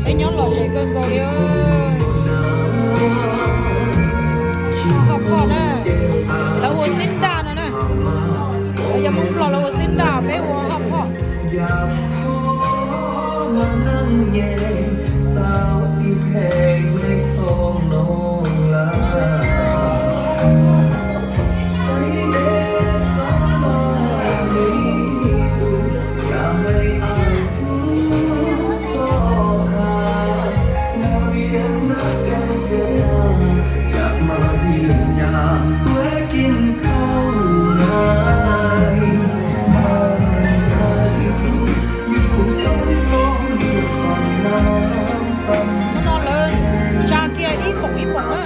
Peb nyob lom zem kawg nkaus li. Hot pot na, lawv hu xib ntaj no na. Lawv yog Hmoob Nplog lawv hu xib ntaj, peb hu hot pot. Hnub no lawv tsa kiag ib poom ib poom na.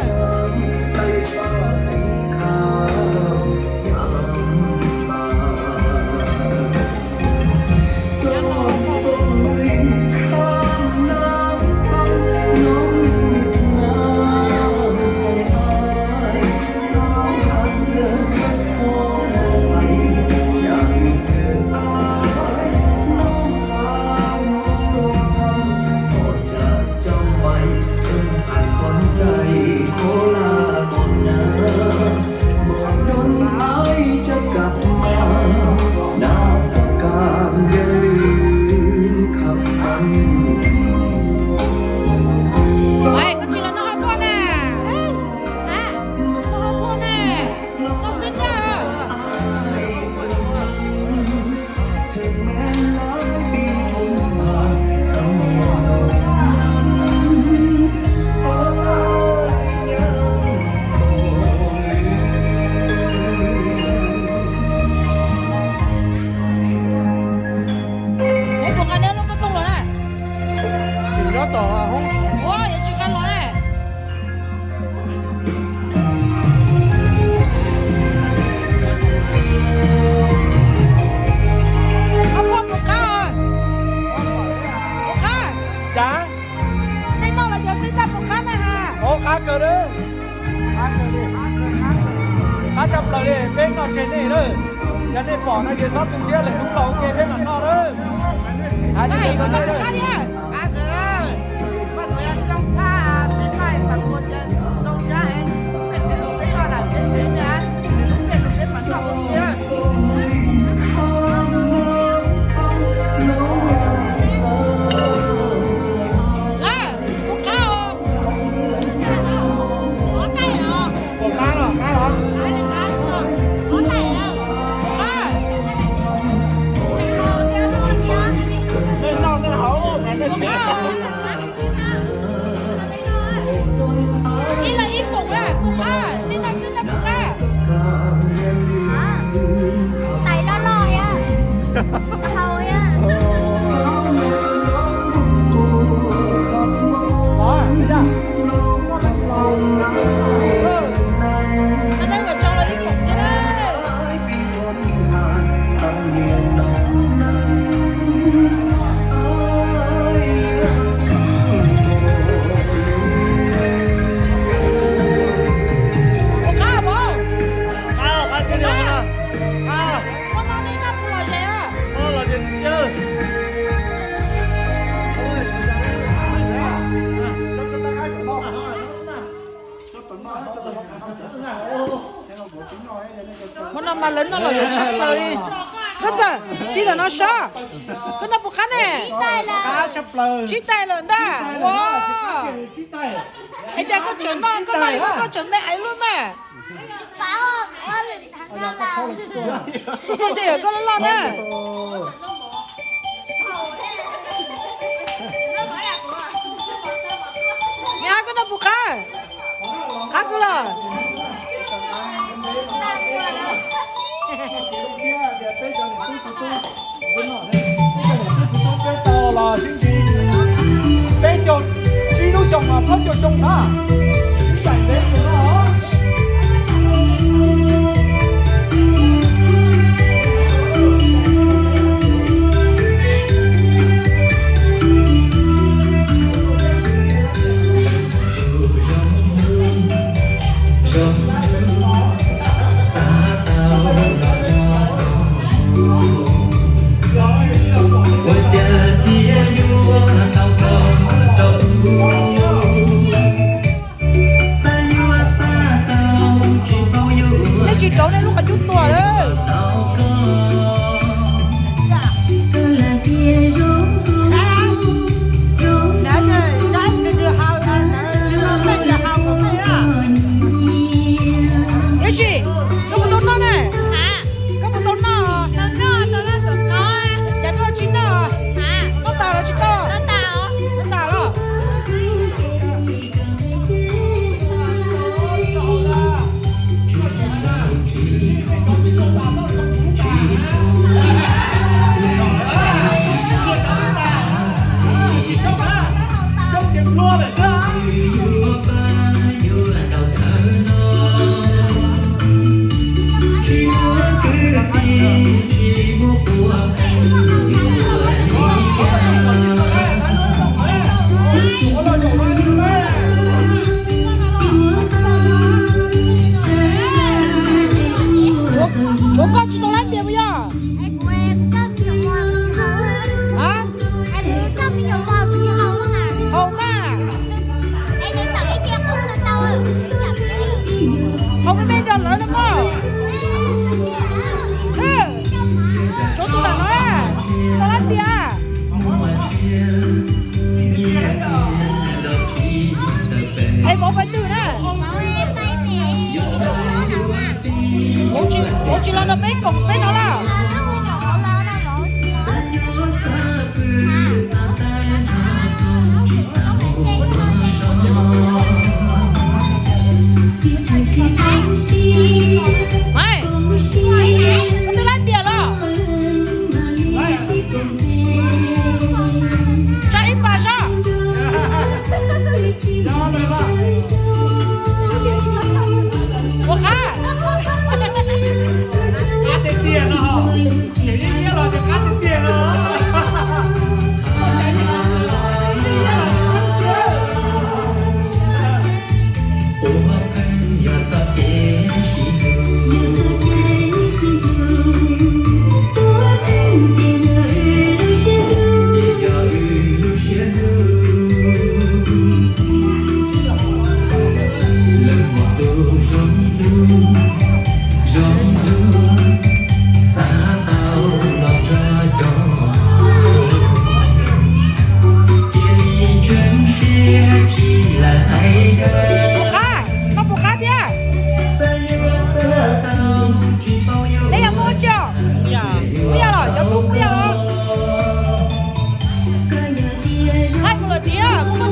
Koj tsis los noj hot pot na? Noj hot pot na, noj xib ntaj. Neb puas nqa neb lub koj tooj los na? Tsis nyob tom hoob. Ua, yuav tsis nqa los na. Hot pot puas qab? Puas qab? Cas? Nej noj los yog xib ntaj puas qab na ha? Ua, qab kawg na. Qab tshaj plaws li, peb noj tseg nej na. Yog nej pom no ces txhob tu siab, lwm hnub los ua ke peb mam noj na. Hais li ntawd rau nej. Lawm, puas qab os? Puas qab los qab los? Qab. Tej noj tej haus, nej qab. Ib leeg ib poom na, puas qab? Nej noj xwb noj puas qab? Tais loj loj thiab, haus thiab. Ib poom thiab na. Puas qab, puas qab? Qab, qab tiag tiag. Qab. Ua no nej noj puas lom zem? Lom zem tiag. Hmo no mas lawv noj lom zem tshaj plaws li. Koj txawm tib lawm no saib, koj noj puas qab ne? Tsib tais lawm ntag. Ua, es cas koj tseem noj, koj noj koj tseem me aiv luaj mas. Tej koj loj loj na. Nyob koj noj puas qab? Qab kawg los. Peb tau los sib ntsib peb caug tsib lub xyoo mas plaub caug xyoo na. Ib yam ntev tus no. Ua cas thiaj yuav tau koj Los peb koom peb no lawm. Koj twb laib tiag los? Tso ib pas sob. Ua qab. Qab tiag tiag no, ces iab iab los ces qab tiag tiag no. Puas qab? Koj puas qab thiab? Neb yog muaj tsi os? Muaj yog los, cov tub muaj yog los? Thaij kuv lawm tiag, kuv muaj